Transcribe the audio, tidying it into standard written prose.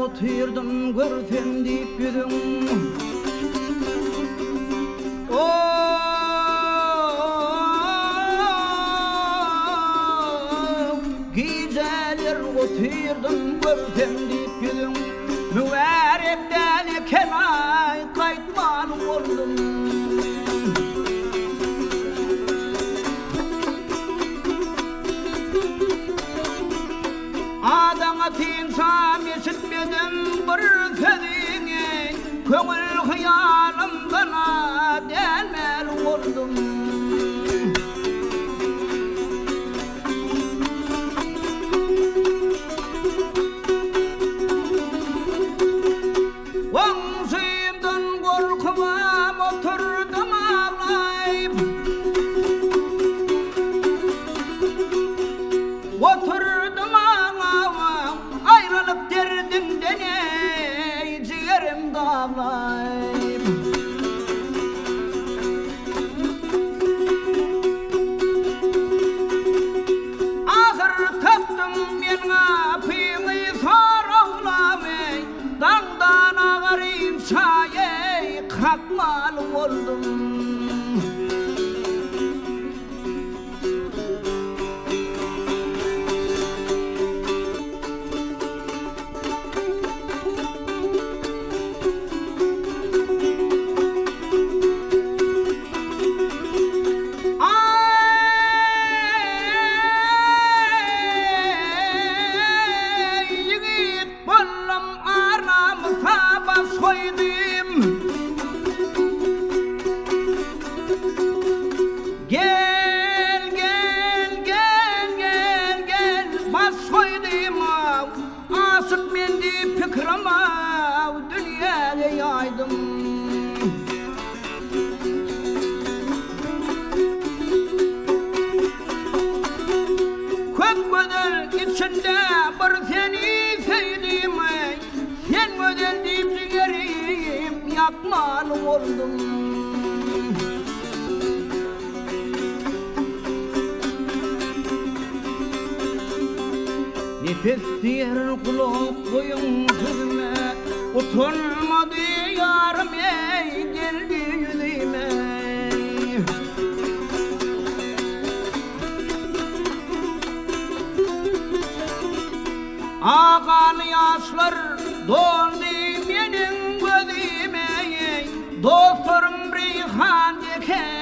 otyrdym görsem diýip ýüzüň. O Gijeler otyrdym görsem diýip ýüzüň. Mübärek däl eken-aý gaýtmaly boldum. Adaňa synçam eşitmedim bir sözüňi, Köňül hyýalymdan-a dänmeli boldum. Goňşymdan gorkubam oturdym aglaýyp. Oturdym aglap, aýralyk derdinden eý, jigerim daglaýyp. Ahyr tapdym men gapyňy soraglap eý, Daňdan agarynça eý, kakmaly boldum. Aý, ýigit boldum, ar-namysa baş goýdum. Gel, gel, gel, gel, gel, baş goýdum-ow, Aşyk men diýip pikirim-ow, dünýäge ýaýdym. Köp gözel içinde bir seni söýdüm-eý, Sen gözel diýip jigerim ýakmaly boldum. Nepes diýer gulak goýuň sözüme, Utanmady ýarym eý geldi ýüzüme. Agan ýaşlar doldy meniň gözüme eý, Dostlarym reýhan dek eý.